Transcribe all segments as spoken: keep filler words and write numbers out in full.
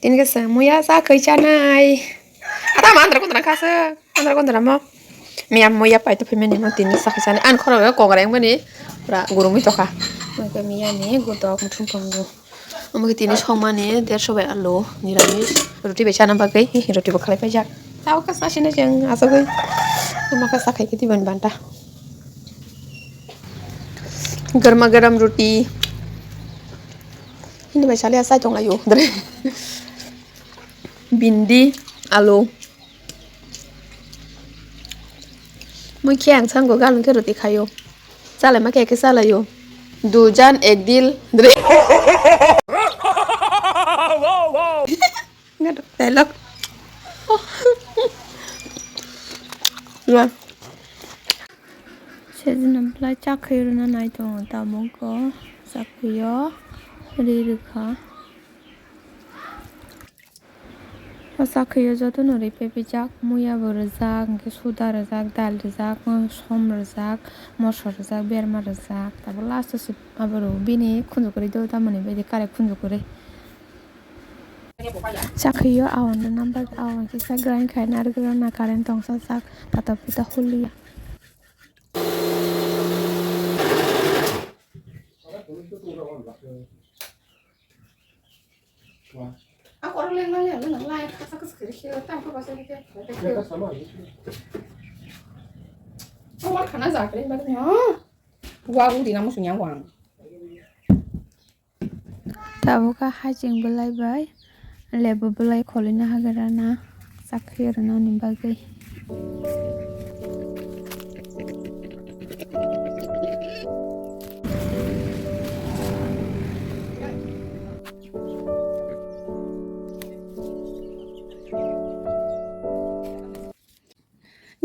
Tini khe chwng muya cha khwi chanai. Ata ma andra kondra kha se. Andra kondra mo. Miya muya pai to phimani mo tini cha khwi chanai. An khoro kogra yang mani. Pura gurumwi tokha. Miya ni gudok muthung tongo. Omo khe tini songmani dersho bai alu, niramis, roti bai chana bagwi, roti bo khlai paijak. Tao kha sasina chwng asugwi. Omo khe sakhai khe tibani banta. Garma garam roti. Hini bai sali asai tong laio. Bindi, alu. Mui khe ang sango gal hwnkhe roti khaio. Chalai ma khe khe chalaio. Du jan ek dil. Dialogue. Sejna belai chakhwi rwna nai tongo tabuk o chakhwi o ri rwkha. O chakhwi o jotono ri pepijak, muya bo rwjak, hwnkhe suda rwjak, dal rwjak, som rwjak, moso rwjak, berma rwjak, tabuk last o se abo rw bini khunju kwrwi do tamoni bagwi kare khunju kwrwi. Chakhwi o awan rwna bagwi awan kisa grind khai narwkhe rwna current tongsa sak tata puta huliya. Ako orang lain lain lain lain kasa kasa kiri kiri tang kau pasal kita. Kau makan aja kalian balik ya. Gua aku di namu sunyawang. Tabuk kha haching belai bai lebu belai kholina hagra na chakhwi rwnani bagwi.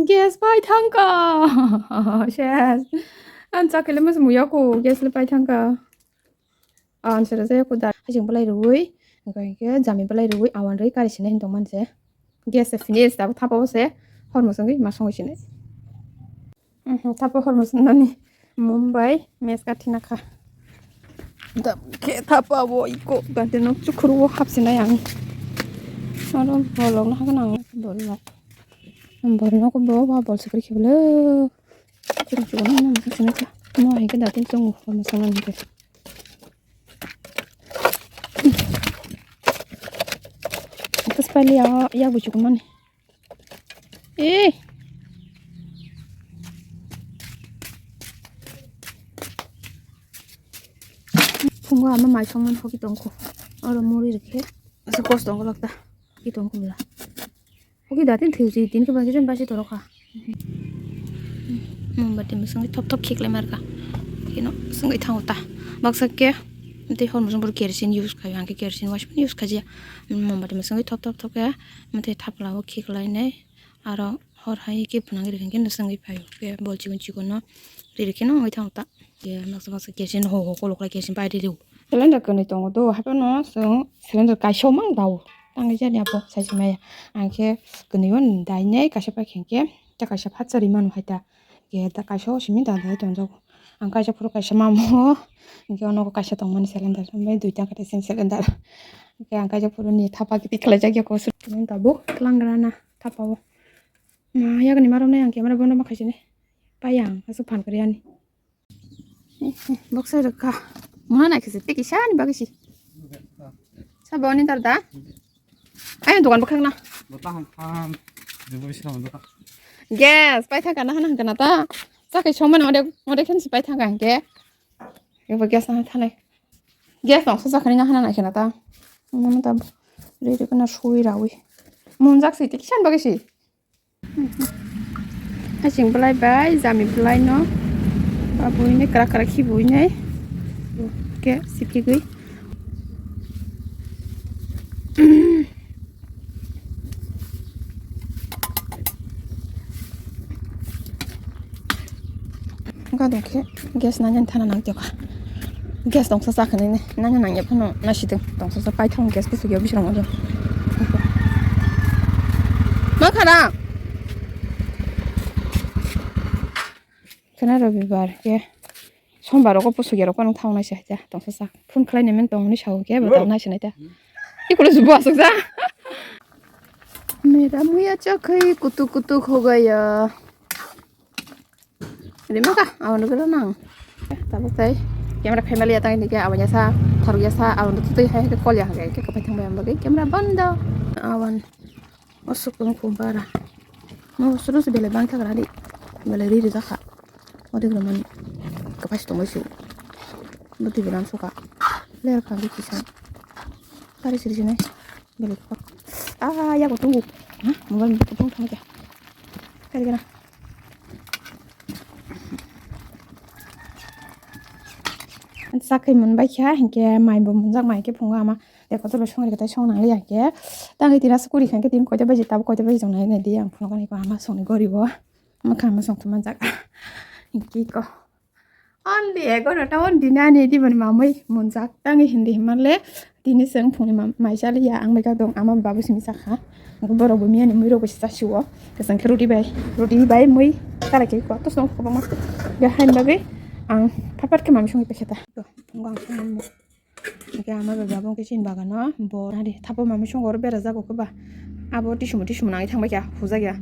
Gas pai thangkha. Ses. Ang chakhwile mas muya ko gas le pai thangkha. Ang sera jaya ko da hajing belai rwi, hingke hingke jami belai rwi awan rwi kari sinai hin tongmani se. Gas se finish tabuk thapa o se hor mwswngwi ma songwi sinai. Mhm, thapa hor mwswng nani Mumbai mes kathi nakha. Da khe thapa bo iko gante nok chukhuru o hapsinai ang. Aro bolong na hagan ang bolong. Borok nogo bo ba bol sikri khibolo. Chukri chukri no nang sinai kha. Mo hai khe datin tongo hor mwswng nani khe. Tus pali ya ya bu chukumani. Eh. Phungo ama mai songmani hoki tongkho. Oro muri rikhe. Asa kos tongo lakta. Hoki tongkho bla. Hoki datin thwi thwi tin khe bagi jon basi torokha. Mombati mwswngwi thop thop khiklai markha. Kino swngwi thango ta. Baksa khe tei hor mwswng boro kerosene use khaio, ang khe kerosene waisa phano use khajiya. Mombati mwswngwi thop thop thop khe mwtai thapla o khiklainai. Aro hor hai khe phunang ri khe no swngwi phaio. Khe bol chikon chikon no ri rikhe no wngwi thango ta. Khe baksa baksa kerosene ho ho koloklai kerosene pai ri rio. Cylinder kwnwi tongo do, haphano chwng cylinder kaisa mang dao. Tangwi jani abo saisi maya. Ang khe kwnwi o dainai kaisa paikha khe, ta kaisa phatsa ri manu hai ta. Khe ta kaisa o simi da dai tongjago. Ang kaisa phuru kaisa mamo. Hingke o nogo kaisa tongmani cylinder. Omo duita khe same cylinder. Hingke ang kaisa phuru ni thapa khe tikhlai jak ya ko sut tabuk tlangrana thapa o. Ma yakni marom nai ang camera bono ma khaisini. Pai ang asuk phan kari ani. Boksai rwkha. Muna naikhe se tei kisa ni bagwi si. Sabo ani dar da? Ai dogan bwkhak na. Bota ham ham. Jebo bisi ham bota. Gas pai thangkha na hana hangkha na ta. Sakai songmani ode ode khen si pai thangkha hangke. Ebo gas na thanai. Gas tong sa sakhani na hana naikhe na ta. Muna ta. Ri ri kana sui rawi. Munjak si tei kisa ni bagwi si. Haching belai bai jami belai no. Abui ne krak krak khibo ne. Ke sipigwi. Gadok khe gas nanya thana nang tokha. Gas tongsa sa khani ne nanya nang ya phano nasi tong tongsa sa pai thong gas kusu ya bisrong ojo. Ma khana. Khana Robibar khe Sombar rogo pusu ya rok phano thang nai sa ja tongsa sa phone khlai ne men tong ni sao khe bo tang nai sa nai ta. Iko lo jubo asuk ja. Mera muya chakhi kutuk kutuk ho gaya. Rimaka, awan gelo nang. Tabuk tai camera khaimali ya tang ni ke awan ya sa, tharu ya sa, awan tu tei hai ke kol ya ha ke kapai thang bayam bagi camera bando. Awan. Osuk tong khum bara. Mo suru se belai bang thagra di. Belai ri ri jakha. Ode gula mani. Kapai tong su. Buti belam suka. Ler kha di kisa. Kari siri sini. Belai kha. Ah, ya ko tungu. Ha? Mobile ko tungu thang kya. Kari kena. Sakhi mun bai kha, hinkhe mai bo munjak mai khe phungo ama. Tei kotor bai songri khe tei song nang liya khe. Tangwi tini aswk kuri kha khe tini koita baji tabuk koita baji jong nai nai di ang phunukani ko ama songni goribo. Ama kha ama song thuma jak. Ki ko. Only egarota on dinani di bani mamui munjak tangwi hindi himanle tini seng phungni mam-, mai chali ya ang bai ka dong ama babu simi sakha. Borok bo miyani mui rok bo sisa siwo. Kesang khe roti bai, roti bai mui kala khe ko to song ko ma. Ga hain bagwi ang phat phat khe mamui songwi paikha ta. Phungo ang song. Hingke ama bai babo hingke chini bagano bo nari thapo mami songo oro bera jago khe ba abo tisumu tisumu nangwi thangbai kha hujakya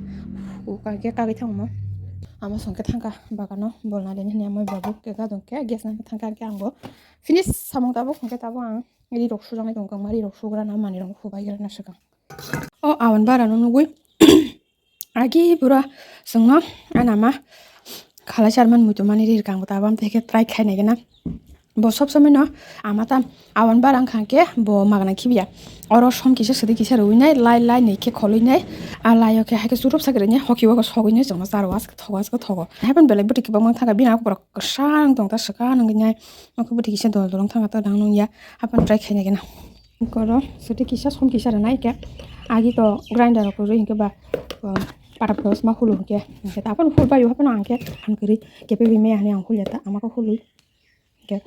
hukha hingke kagwi thangmo ama songke thangkha bagano bol nari hwnwi ama bai babo hingke gadong khe gas nangkhe thangkha hingke ang bo finish samung tabuk hingke tabuk ang ri rok sujaknai tongkha ma ri rok sugrana manwi rok hubai grana swkang. O awan bara no nugwi agi pura songno anama khalai charman muitu mani rir kang bota bam teke try khai nai gana. Bo sob somoi no ama ta awan bara wngkha ke bo magana khibiya. Oro som kisa sadi kisa rwi nai lai lai nei khe kholwi nai. A lai o khe hai khe churup sak rwini hoki o sogwi nai chwngno charo aske thogo aske thogo. Hai phano belai bwtwi kibangma thangkha bini borok kwchang tong ta swkang nangwi nai. Nokho bwtwi kisa dol dol wng thangkha ta dang nung ya. Hai phano try khai nai gana. Koro suti kisa som kisa rwnai khe agi to grinder rok kwrwi hinkhe ba, um, pata pata ma hulu hinkhe hinkhe ta aphano hul bai o haphano ang khe han kwrwi kepe bai maya hinwi ang hul ya ta ama khe hului hinkhe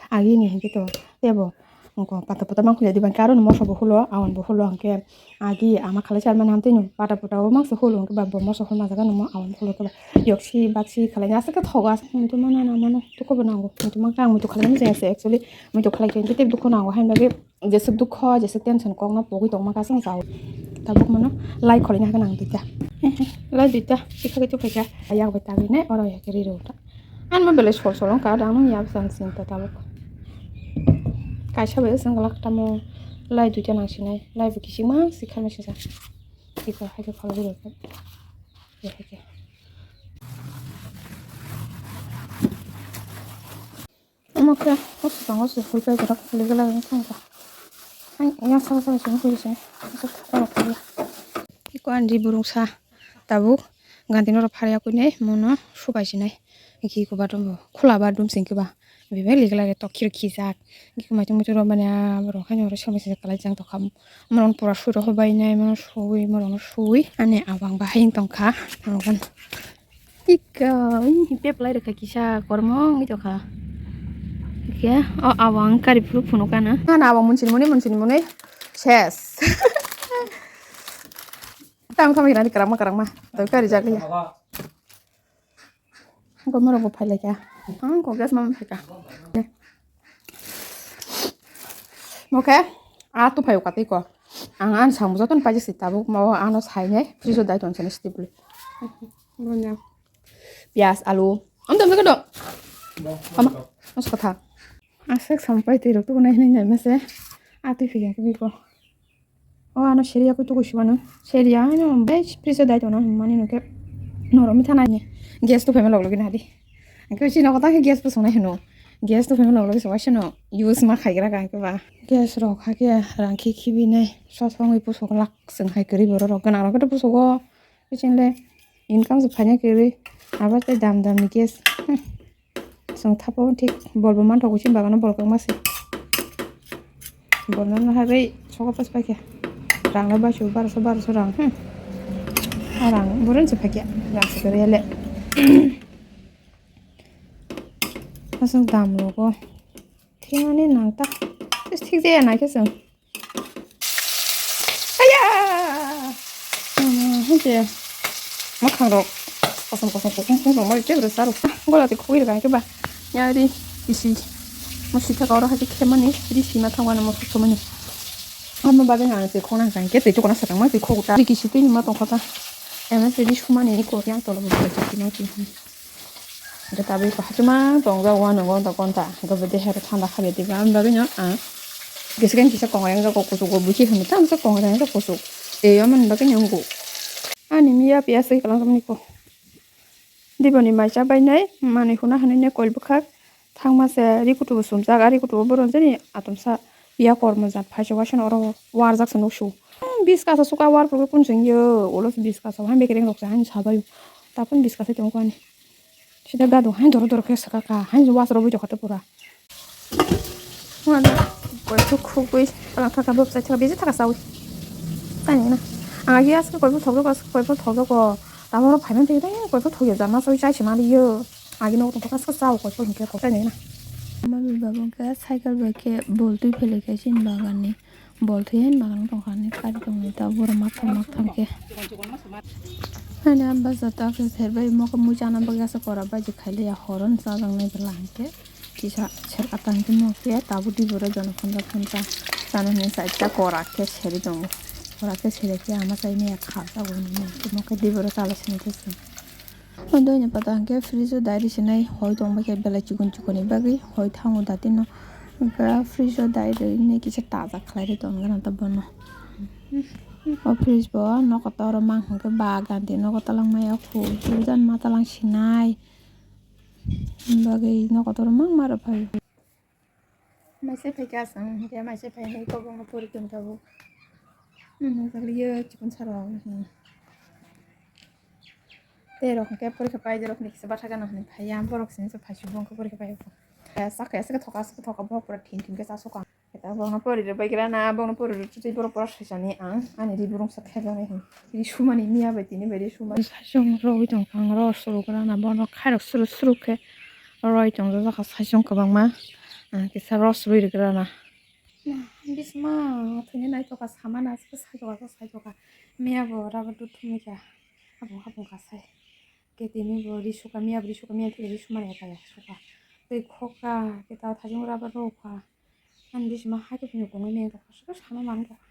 agi ni hinkhe to tebo wngkha pata pata ma hul ya diban khe aro ni moso bo hulo awan bo hulo hinkhe agi ama khalai charmani hamtwi no pata pata o mangsa hulo hinkhe ba bo moso hul ma jaga no awan hulo khe ba yoksi baksi khalai aswk khe thogo aswk muitu ma nana mano dukho bo nango muitu ma khe ang muitu khalai manya se actually muitu khalai khe hinkhe tei dukho nango haino bagwi. Jeswk dukho, jeswk tension kokno pogwi tongma kha chwng chao. Tabuk mano lai kholaina hwnka nang duita. Lai duita, sikha khe tubukha. Ayang bai tagwi nai, oro ya khe ri rw ta. Ani mo belai sol sol wngkha, dang nung ya bwsang sinta tabuk. Kaisa bai wsang glak tamo lai duita nang sinai, lai bo kichingma sikha mesa. Sikha hai khe kholobwi rw khe. Ya hai khe. Omo khe o swkango se hoi pai kwrak kwlwi glak wng thangkha. Ang yang saka saka se hoi se aswk thapa rok kwlwi. Iko ani ri burung sa tabuk ganti norok phariya kwinai mono subai sinai. Iki iko bathroom bo khula bathroom sing khe ba bebak lig lage tok khir khijak. Iki maitung muitung rok mani aborok haino oro sengbai sengbai kwlai jang tongkha. Morok pura sui rok bai nai mano sui morok no sui ani abang bahai wng tongkha. Ika, ih, pep lai rwkha kisa kormo wngwi tongkha. Khe, o, abo ang kari phuru phunukha na. Ano abo munchini muni, munchini muni. Ses. Tamo tamo hirani kwrangma kwrangma. Doi kari jak liya. Gomorok bo phai laikha. Ang ko gas mam phaikha. Mokhe, a tu phayo katwi ko. Ang ani samung jotono paijak si tabuk, mo ano sainai, fridge o dai tonsani stipli. Bonya. Piyaj, alu. Am dam jaga do. Ama, mas kotha. Aswk sampai twi rok tubu nai hinwi nai mase. A twi phikha khe biko. O ano seria koi tuku sibano. Seria ano bai fridge o dai tono mani no khe. Noro mitha nai ni. Gas tu phaima log logi nadi. Ang khe chini nogo ta khe gas bo songnai hino. Gas tu phaima log logi songwai sano. Use ma khaigra ka khe ba. Gas rok hakhe rang khe khibi nai. Sos ongoi pusok lak song hai kwrwi borok rok gana rok khe pusogo. Biching le income se phaina kwrwi. Abo tei dam dam ni gas. Hmm. Chwng thapo thik bol bo manthogo chini bagano bol kwbangma se. Bol no hai bai sogo pas paikha. Rang no baisuk barosho barosho rang. Hmm. A rang burun se phaikha. Rang se kwrwi le. Aswk dam rogo. Thengani nang ta. Thik jaya nai khe chwng. Aya! Hwnkhe mwkhang rok kosom kosom kosom kosom rok mari tei rwsa rok gola tei khogwi rwkha hwnkhe ba yang ri bisi musi thaka oro hai khe khemani ri sima thangmani mosok somani Amo bagwi ang twi khokna hwnkha hwnkhe twi tukuna swkang ma twi khok ta. Twi kisi twi nima tongkha ta. Emo twi sumani iko yang tolo bo bai twi ma twi. Hwnkhe tabuk iko hachuma tongjak uanw gonta gonta. Hwnkhe bo dehe thanda khabe twi ba. Amo bagwi no ang kisa kisa kongorang jago kuchuk bo buchi hwnwi tamo kongorang jago kuchuk. Tei amo bagwi no wngkuk. Ani miya piya se kalang tamo niko. Diboni maisa bainai manwi huna hwnwi ne koil bwkhak thangma se ri kutubo sumjak, a ri kutubo borok jani atomsa piya kormo jat phaiso waisa oro warjak se nuksu. Hmm, biska sa suka war purbo kun sengyo, ulo se biska sa hai bekereng rok se hai sabai tapun biska se tongko ani. Sida gadu hai doro doro khe saka ka hai was rok bui tokha te pura. Wala, koiphru khugwi, ala thaka bwbwsai thaka bisi thaka sawi. Tani na. Ang agi aske koiphru thok rok, aske koiphru thok rok o. Tamo rok phaiman thai, koiphru thok ya jama sawi chai se mali yo. Agi nogo tongthok aske sao koiphru hingke kok tani na. Mami babu ke cycle bai ke bol twi phele ke sin bagan ni. Bol twi hen bagan tongkha ni kari tongni ta boro maktham maktham ke. Hani am bazar ta ke serbai mokhe mui chana bagwi asa kora baji khaile ya horon sajak nai bela hingke. Kisa ser atang khe mo khe tabuk diboro jono phunsa phunsa chana hinwi sa ekta kora khe seri tongo. Kora khe seri khe ama chai maya kha jago hinwi mo khe diboro chala sini khe se. O doini pata hwnkhe fridge o dai ri sinai hoi tongbai khe belai chikon chikon ni bagwi hoi thango datino. Hwnkhe fridge o dai ri hinwi kisa taja khlai ri tongna ta bono. O fridge bo nokotor o mang hwnkhe ba ganti nokotor lang maya khu. Ujan ma talang sinai. Bagwi nokotor mang maro phai. Maise phaikha aswng, hwnkhe maise phainai kobokno pori tongkha bo. Nukjakliyo chikon saro. Tei rok hwnkhe porikha pai, rok ni kisa bathakgana hwnwi phaiya, borok sini se phaisu bo wngkha porikha pai. Sakha aswk thoka, aswk thoka, borok pura thin thin khe chasoka. Khe ta bokno pori rwbai gra na, bokno pori rwtwi borok pura swisani ang, ani ri burung sak khe bani. Ri sumani miya bai tini bai ri sumani. Saichung rwi tongkha ang ro suru gra na, bono khairok suru suru khe roi tongjak kha saichung kwbangma. Ang kisa ro suri rwgra na. Bisma thwini naithoka samana se saithoka se saithoka. Miya bo rubber dut thumwi kha. Habung habung kha sai. Khe tini bo ri suka miya bo ri suka miya thwi ri sumani kha ya suka. Tei khokha khe ta thajung rubber rw kha. Ani bisma hai khe phunuk tongwi meng tongkha, swkhe sana manwi tongkha.